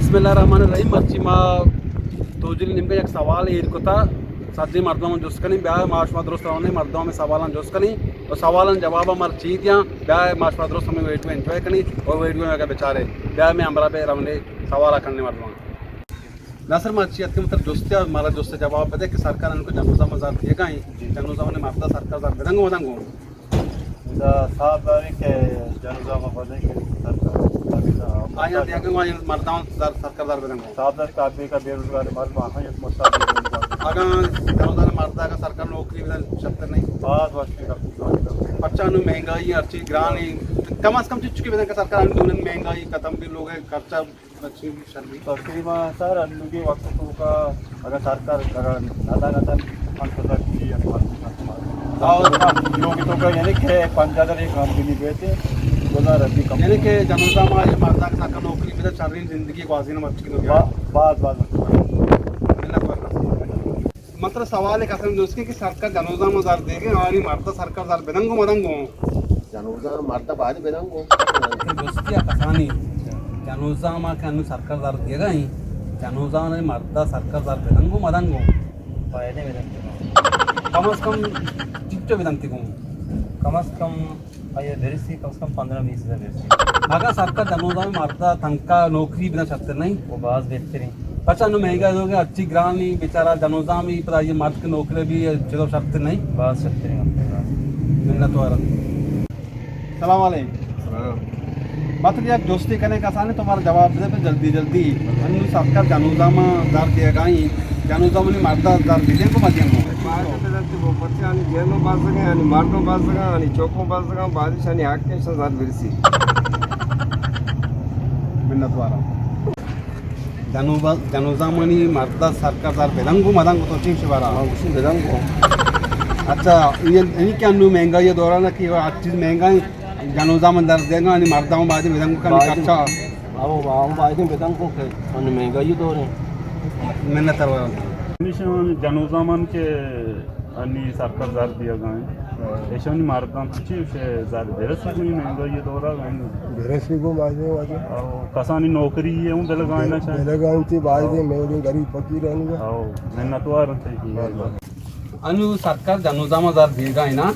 بسم اللہ الرحمن الرحیم۔ مرچی ما توجیل نیمگا یک سوال ایر کتا، سجیں مردماں جست کنیں، بیا ما شما درست رونے مردماں سوالاں جست کنیں و سوالاں جواب مر چی دیاں، بیا ما شما درست ہمیں ویڈیو انجوائے کنیں اور ویڈیو میں اگر بچارے، بیا میں ہمراہ بے رونے سوال کنیں مردماں۔ ناصر، ما چی اتکم تر جستے، مارا جست جواب بدے کہ سرکار انکو جنوزام زر دیگا ہیں، جنوزام نے مردا سرکار زر بدنگو بدنگو۔ ادا صاحب داری کہ جنوزام بدے کہ سرکار آیا دیگا، آیا مردان زر سرکار زر بدنگو۔ صاحب داری کہ آپ کا بے روزگار مرد آہاں یک مستقبل۔ اگاں جنوزام مردا اگاں سرکار نوکری بدن شرط نہیں۔ باز وقت کا۔ پچا نو مہنگائی ہر چیز گرانی، کم از کم چیز چکی بدن کہ سرکار ہم دونن مہنگائی ختم بھی لوگ ہے خرچہ تقریباً سر، انوگیں وقت توکا اگر سرکار اگر ندا ندا پنچ ہزار کی یا پنچ ہزار، لوگ توکا یعنی کہ پنچ ہزار ایک کم بھی نہیں بیتے، دو ہزار ابھی کم۔ یعنی کہ جنوزام آج مردان سرکار نوکری بدے، شرین زندگی گوازین مرچی۔ با-، باز، باز۔ اللہ پر۔ مطلب سوال ایک اصل دوست کہ سرکار جنوزام زر دیگے، آنی مردا سرکار زر بدنگو مدنگو۔ جنوزام مردا باید بدنگو۔ کہ دوستی ء کسانی جنوزام ء کہ انو سرکار زر دیگا ہیں، جنوزام نے مردا سرکار زر بدنگو مدنگو۔ باید بدنگو۔ کم از کم چچو بدنتی گو؟ کم از کم آیا برسی، کم از کم پندرہ بیس ہزار برسی۔ اگاں سرکار جنوزام مردا تنکا نوکری بدن شرتر نہیں؟ وہ باز بہترین۔ پچا نو مہنگا ہو گیا، ہرچی گرانی بیچارہ جنوزامی پدا یہ مرد کے نوکری بھی چلو شرتر نہیں؟ باز شرترین۔ منت وارا۔ سلام علیکم۔ سلام۔ مطلب یک دوستی کنے کسانی تو مارا جواب دے پہ جلدی جلدی۔ انو سرکار جنوزام زر دیگا ہیں، جنوزام نے مردا زر دیگے کو مدین کو؟ باید بدنتی گو، پرچہ آنی جنو بازگاں، آنی مردم بازگاں، آنی چوکوں بازگاں، بازش آنی حق ایشاں زر برسی۔ منت وارا۔ جنوب-، جنوزامانی مردا سرکار زر بدنگو مدنگو تو چی شبارا؟ ہاں، گوشی بدنگو۔ اچھا، یہ، یہ کہ انو مہنگائی دوران کہ ہر چیز مہنگا ہے، جنوزام در دیگا، آنی مردم باید بدنگو کن باید۔ خرچہ۔ آو، آو باید بدنگو کہ انو مہنگائی دور ہے۔ منت وارا۔ ہمیشہ جنوزامان کے انی سرکار زر دیگا ہیں۔ ایشانی مردم چی چی زر برسی گوئی مہنگائی دورا گئیں۔ برسی گو ماجے واجہ۔ او کسانی نوکری ہے، اون دلگائیں نہ چاہیں۔ دلگائیں تی باز دے، میں غریب فقیر ہیں۔ او منتوار ہیں۔ انو سرکار جنوزام زر دیگا ہیں نا؟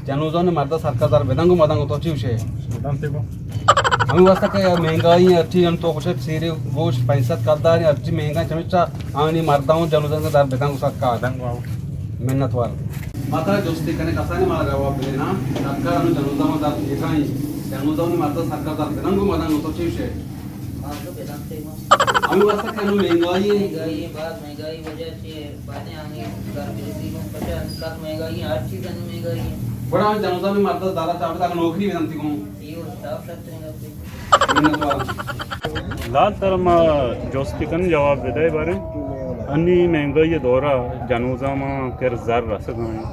جنوزان مردا سرکار زر بدنگو مدنگو تو چی وشے؟ بدنتے گو۔ ہمیں واسطہ کہ مہنگائی ہے، ہرچی ہم تو کچھ سیرے گوشت پینسد کلدار ہے، ہرچی مہنگا چمیچا آنی مرداں جنوزان زر بدنگو سرکار۔ بدنگو آو۔ منت وار۔ ما ترا جستے کنے کسانی مارا جواب بدے نا، سرکار انو جنوزان زر دیگا ہیں، جنوزان مردا سرکار زر بدنگو مدنگو تو چی وشے؟ مردم بدنتے گو۔ ہمیں واسطہ کہ انو مہنگائی ہے۔ مہنگائی ہے، باز مہنگائی وجہ سے بادیں آنگے گھر برسی گو، پچا سک مہنگائی ہے، ہر چیز انو مہنگائی ہے۔ بڑا ہم جنوزان مردا زر چاہتا کہ نوکری بدنتی گو۔ یہ وہ صاف شرط نہیں لگتے۔ لال ترا ما جست کن جواب بدے بارے۔ انی مہنگائی دورا جنوزاما کر زر رسگائیں۔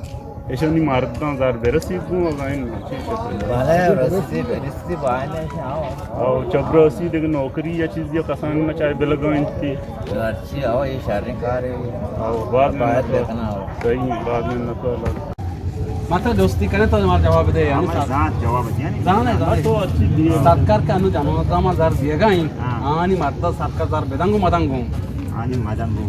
ایشانی مرداں زر برسی گوں اگاں این چی شکل؟ بلے رسی برسی بائنے شاو۔ او چبرسی دیگه نوکری یا چیزی کسان نہ چاہے بلگائیں تی۔ ہرچی او یہ شریں کارے۔ او بعد میں باید نہ تو۔ دیکھنا ہو۔ صحیح، بعد میں نہ تو۔ ما ترا جستی کنے تو مارا جواب دے، یعنی ہمیں سا-، ذات جواب دے، یعنی زانے، زانے۔ تو اچھی دیے۔ سرکار کہ انو جنوزاما زر دیگا ہیں، ہاں۔ آنی مردا سرکار زر بدنگو مدنگو۔ آنی مدنگو،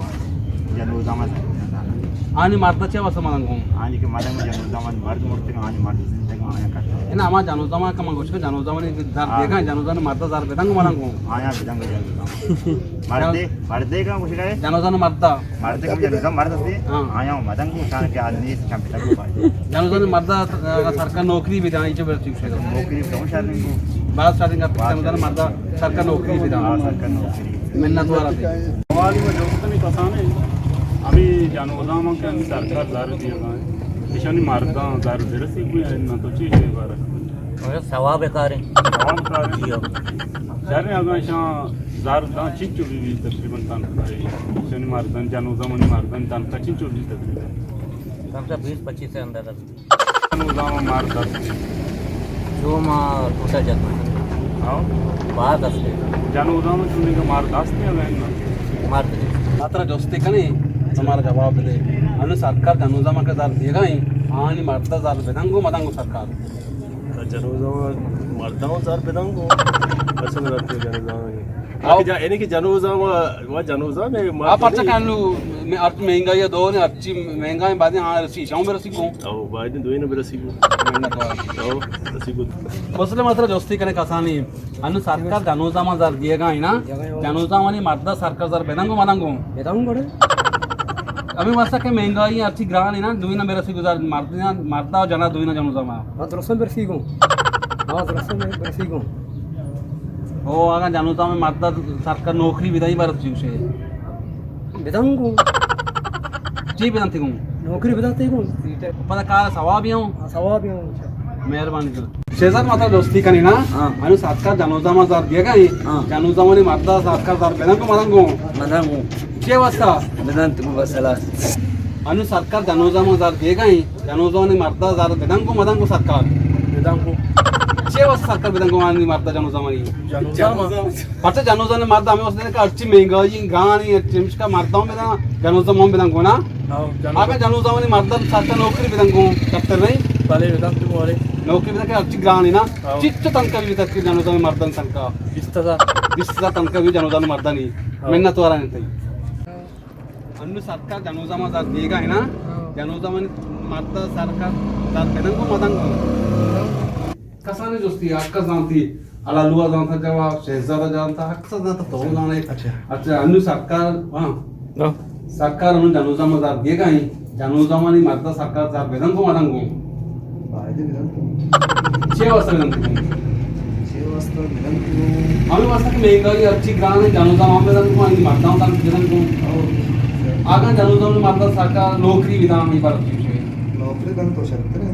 جنوزاما زر بدنگو۔ آنی مردا چے واسطہ مدنگو؟ آنی کہ مدنگو جنوزاما مرد مرتگا، آنی مرد زندگا، آیا کتا۔ انا ہما جنوزاما کہ من گوشگا جنوزاما نے زر ہاں۔ دیگا ہیں، جنوزاما مردا زر بدنگو مدنگو۔ آیا بدنگو جنوزاما۔ مردے، مردے کا گوشگا ہے؟ جنوزاما مردا۔ مرد کم جنوزام مرد ہستے، ہاں۔ آیا مدنگو شان کے آدمی سے کم پتہ کو پائے۔ جنوزان مردا، اگر سرکار نوکری بدنگو، چه برسی گوشے؟ نوکری بدنگو شریں گو۔ باز شریں گو، باز جنوزان شریں۔ مردا سرکار نوکری بدنگو۔ ہاں، سرکار نوکری۔ منت وارا دے۔ حوالی و جوستنی کسانے، ہمیں جنوزام کہ ہمیں سرکار زر دیگا ہیں۔ ایشانی مرداں زر برسی گو، نہ تو چی شے بارہ؟ اور ثواب کاریں۔ ثواب کاریں۔ جی ہاں۔ شریں اگاں شان زر داں چنچو بی بی تقریباً تنخواہ؟ شنی مردن، جنوزامانی مردن تنخواہ چنچو بی تقریباً؟ کم سے بیس پچیس سے اندر است۔ جنوزام مرد است۔ جو ما ٹوٹا جت۔ ہاں۔ باز است۔ جنوزام چونی کہ مرد است یا نہیں؟ مرد۔ ما ترا جستے کنے، تو مارا جواب دے۔ انو سرکار جنوزام کے زر دیگا ہیں، آنی مرد زر بدنگو مدنگو سرکار۔ جنوزام مردم زر بدنگو، اصل رد جنوزام۔ آؤ۔ کہ جا-، یعنی کہ جنوزام و، و جنوزام میں آپ پرچہ کنو، میں ہر مہنگائی دور ہے، ہرچی مہنگائی بعد ہاں رسی، شاؤں برسی کو۔ او، بعد دوئی نہ برسی کو۔ او، رسی کو۔ مسلم اترا جستی کنے کسانی۔ انو سرکار جنوزام زر دیگا ہے نا؟ جنوزامانی مردا سرکار زر بدنگو مدنگو؟ بدنگو گڑے۔ ہمیں واسطہ کہ مہنگائی ہرچی گران ہے نا، دوئی نہ برسی گزار، مردا، مردا و جنا دوئی نہ جنوزام۔ ہاں، درستاں برسی گوں۔ ہاں، درستاں برسی گوں۔ او، اگاں جنوزام مردا سرکار نوکری بدائی برسی گوشے۔ بدنگو۔ چی بدنتی گوں؟ نوکری بدنتی گوں۔ پدا کار ثواب ہی ہوں۔ ہاں، ثواب ہی ہوں۔ مہربانی کر۔ شہزاد ماتا دوستی کنی نا؟ ہاں۔ انو سرکار جنوزام زر دیگا ہے۔ ہاں۔ جنوزامانی مردا سرکار زر بدنگو مدنگو؟ مدنگو۔ چے واسطہ؟ بدنت کو بس خلاص۔ انو سرکار جنوزام زر دیگا ہے۔ جنوزامانی مردا زر بدنگو مدنگو سرکار؟ بدنگو۔ چے واسطہ سرکار بدنگو آنی مردا جنوزامانی؟ جنوزام۔ پرچہ جنوزامانی مردا ہمیں واسطہ کہ ہرچی مہنگائی گرانی، ہرچی مشکا مردا ہم بدن، جنوزام ہم بدنگو نا؟ ہاں، جنوزام۔ اگاں جنوزامانی مردا سرکار نوکری بدنگو، شرتر نہیں؟ بلے بدنت کو بلے۔ نوکری بدن کہ ہرچی گرانی نا؟ ہاں۔ چچو تنکا بھی تک جنوزامانی مردان تنکا؟ بیست ہزار۔ بیست ہزار تنکا بھی جنوزامانی مردانی۔ ہاں۔ منت وارا نہیں تئی۔ انو سرکار جنوزام زر دیگا ہے نا؟ ہاں۔ جنوزامانی مردا سرکار زر بدنگو مدنگو؟ ہاں۔ کسانی جستی، ہر کس زانتی، علالوا زانتا جواب، شہزادہ زانتا، ہر کس زانتا، تو زانے۔ اچھا۔ اچھا، انو سرکار، ہاں۔ ہاں۔ سرکار انو جنوزام زر دیگا ہے، جنوزامانی مردا سرکار زر بدنگو مدنگو؟ باید بدن تو۔ چے واسطہ بدن تو؟ چے واسطہ بدن تو؟ ہمیں واسطہ کہ مہنگائی ہرچی گران ہے، جنوزام ہم بدن کو، آنی مردم تن بدن کو۔ او۔ آگا جنوزام مردا سرکار نوکری بدن ہمیں پر چیز ہے۔ نوکری دن تو شرط ہے۔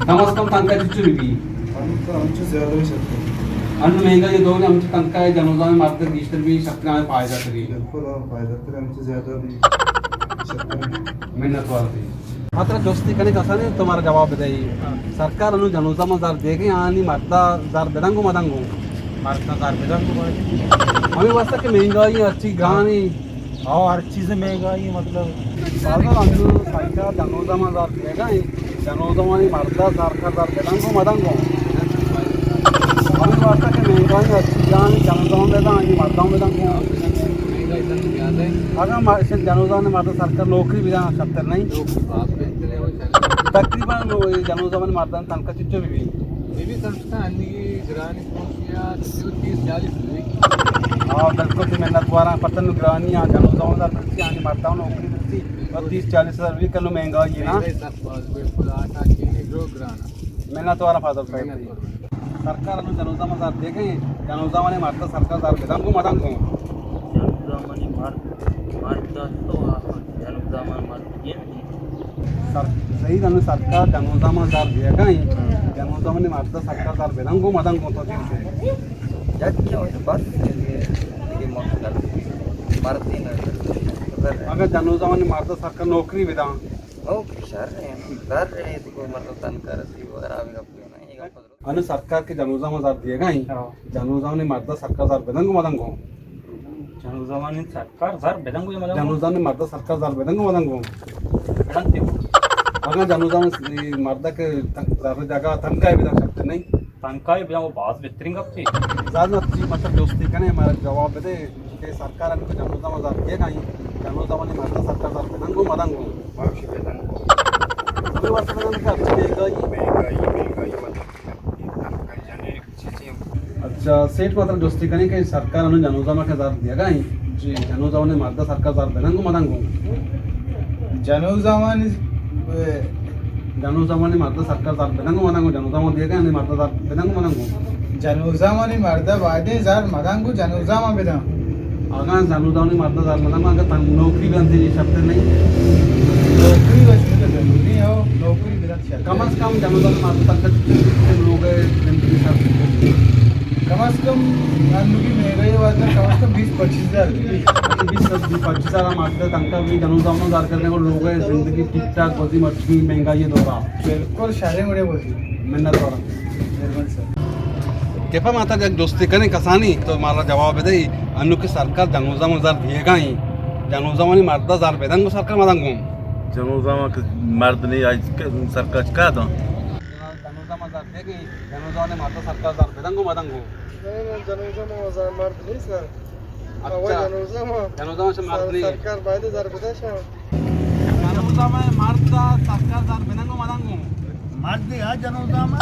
کم از کم تنکا چچو بھی بھی۔ ہم تو ہم چو زیادہ بھی شرط ہے۔ ہم مہنگائی دور ہے، ہم چو تنکا ہے، جنوزام مردا گیشتر بھی شرط ہے، فائدہ تری۔ بالکل، ہاں، فائدہ تری، ہم چو زیادہ بھی شرط ہے۔ منت وار تھی۔ ہترا جستی کنے کسانے تو مارا جواب بدئی۔ ہاں۔ سرکار انو جنوزام زر دیگے آنی مردا زر بدنگو مدنگو؟ مردا زر بدنگو بھائی۔ ہمیں واسطہ کہ مہنگائی ہرچی گرانی۔ ہاں، ہر چیز مہنگائی مطلب۔ بازار انو سرکار جنوزام زر دیگا ہے، جنوزامانی مردا سرکار زر بدنگو مدنگو؟ ہمیں واسطہ کہ مہنگائی ہرچی گرانی، جنوزام بدن، آنی مردم بدنگو؟ اگاں ما-، جنوزامانی مردا سرکار نوکری بدن، شرتر نہیں؟ تقریباً جنوزامانی مردان تنکا چچو بھی بھی؟ بی بی تنکا انگی گرانی پوشیا تیس چالیس بھی۔ ہاں، بالکل، تو منت وارا پتن گرانی، ہاں، جنوزام در درسی، آنی مردان نوکری درسی، اور تیس چالیس ہزار بھی کنو مہنگائی ہے نا؟ مہنگائی سخت باز، بالکل، آٹا چینی درو گرانا۔ منت وارا فاضل صاحب۔ منت وارا۔ سرکار انو جنوزام زر دیگے، جنوزامانی مردا سرکار زر بدنگو مدنگو؟ جنوزامانی مرد، مردا تو آخر جنوزامان مرد یہ نہیں۔ سر، صحیح انو سرکار جنوزام زر دیگے، جنوزامانی مردا سرکار زر بدنگو مدنگو تو چی گوشے؟ یک کیا ہوتا بس، یہ، یہ مقصد مرد ہی نہ۔ اگر جنوزامانی مردا سرکار نوکری بدن؟ او، شر ہے، زر ہے، تو مطلب تنکا رسی وغیرہ بھی گپ نہیں، یہ گپ انو سرکار کہ جنوزام زر دیگا ہیں، ہاں۔ جنوزامانی مردا سرکار زر بدنگو مدنگو؟ جنوزامانی سرکار زر بدنگو یا مدنگو؟ جنوزامانی مردا سرکار زر بدنگو مدنگو؟ بدنگو۔ اگاں جنوزام مردا کہ زر جگہ تنکا بدن شرط نہیں؟ تنکا بدن وہ باز بہترین گپ تھی۔ زر نہ تھی مطلب دوستی کنے، مارا جواب بدے۔ کہ سرکار انو جنوزام زر دیگا ہیں، جنوزامانی مردا سرکار زر بدنگو مدنگو؟ باش بدنگو۔ ہمیں واسطہ بدنگو کہ اچھی مہنگائی۔ مہنگائی، مہنگائی مطلب کہ یعنی چیزیں۔ اچھا، سیٹھ مطلب جستی کنے کہ سرکار انو جنوزام کہ زر دیگا ہیں، جی۔ جنوزامانی مردا سرکار زر بدنگو مدنگو؟ جنوزامانی جنوزامانی مردا سرکار زر بدنگو مدنگو، جنوزام دیگا ہیں، مردا زر بدنگو مدنگو؟ جنوزامانی مردا بایدیں زر مدنگو، جنوزام بدن۔ اگاں جنوزامانی مردا زر مدنگو، اگاں تن نوکری بدنت شرتر نہیں؟ نوکری بس ضروری ہے، نوکری بدن شرتر۔ کم از کم جنوزامانی مردا تک لوگ زندگی شرتر۔ کم از کم انوگی مہنگائی واسطہ کم از کم بیس پچیس ہزار۔ بیس پچیس ہزار مردا تنکا بھی جنوزام زر کرنے کو لوگ زندگی ٹھیک ٹھاک بزی مرچی مہنگائی دورا۔ بالکل شریں وڑے بزی۔ منت وارا۔ مہربانی سر۔ کہ پا ماتا جگ دوستی کنے کسانی تو مارا جواب دے، انو کہ سرکار جنوزام زر دیگا ہیں، جنوزامانی مردا زر بدنگو سرکار مدنگو؟ جنوزام کہ مرد نہیں، آئی کہ سرکار چکا داں؟ جنوزام زر دیگا ہیں، جنوزامانی مردا سرکار زر بدنگو مدنگو؟ نہیں، نہیں، جنوزام زر مرد نہیں سر۔ اچھا۔ جنوزام۔ جنوزام سے مرد نہیں۔ سرکار باید زر بدہ شاہ۔ جنوزام مرد سرکار زر بدنگو مدنگو۔ مرد یا جنوزام۔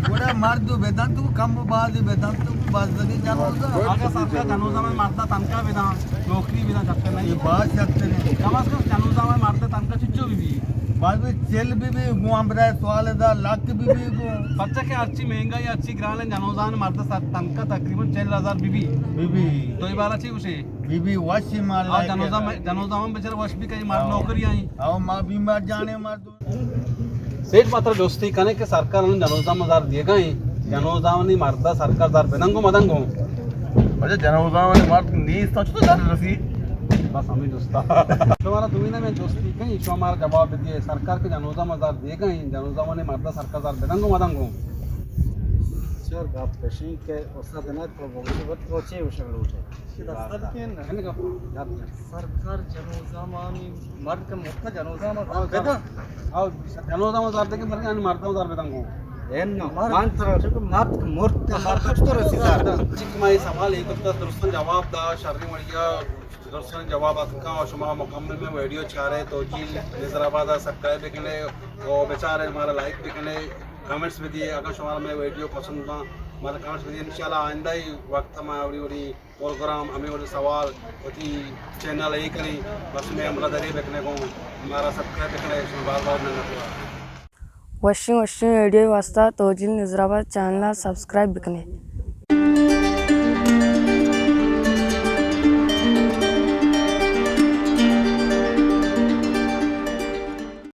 گوڑا مرد بدن تو کم باز بدن تو باز دگی جنوزام۔ اگر سرکار جنوزام مرد تنخواہ بدن، نوکری بدن، جب تک نہیں۔ یہ بات جب تک نہیں۔ کم از کم جنوزام مرد تنخواہ چچو بھی بھی۔ باز بھی چل بھی بھی گو ہم برائے سوال دا لک بھی بھی گو۔ پچا کہ ہرچی مہنگا یا ہرچی گران ہے، جنوزام مرد سر تنخواہ تقریباً چل ہزار بھی بھی۔ بھی بھی۔ تو یہ بالا چی گوشے؟ بی بی وشی مال آ لائق جنوزام، ہے۔ جنوزام بیچارہ وش بھی کئی مار آؤ۔ نوکری آئی۔ آؤ، ما بیمار جانے مار دو۔ سیٹھ ماترا دوستی کنے کہ سرکار انو جنوزام زار دیگا ہیں۔ جنوزام نی مردا سرکار زار بدنگو مدنگو۔ اچھا، جنوزام نی مرد نیست، تو چطور زار رسی؟ بس ہمیں دوستا۔ شمارا دوینا میں دوستی کہیں، شمارا جواب دیے، سرکار کے جنوزام زار دیگا ہیں، جنوزام نی مردا سرکار زار بدنگو مدنگو۔ سر، بات کشیں کہ استاد نہ تو بگوشی، وت تو چے وشک لوٹے؟ سرکار جنوزامانی مرد کہ مرد جنوزام زار بدن۔ او جنوزام زار دے کہ مرد، یعنی مردم زار بدن گو۔ این نہ، من ترا چکو مرد کہ مرد، مرد تو رسی زار۔ چک ما یہ سوال ایک تو درستان جواب دا، شرین وڑیا درستان جواب اتکا، اور شما مکمل میں ویڈیو چارے توجیل نظر آباد سبسکرائب بکنے، اور بیچارے ہمارا لائک بکنے، کمنٹس بھی دیے۔ اگر شما میں ویڈیو پسند ہوا، ہمارا کمنٹس بھی دیے۔ انشاءاللہ آئندہ ہی وقت ہم اوڑی اوڑی پروگرام، ہمیں وڑیں سوال وتی چینل ء کریں، بس ہمیں ہمراہ داری بکنے گوں، ہمارا سبسکرائب بکنے، شما بار بار منت وار۔ وشیں وشیں ویڈیو واسطہ توجیل نظر آباد چینل ء سبسکرائب بکنے۔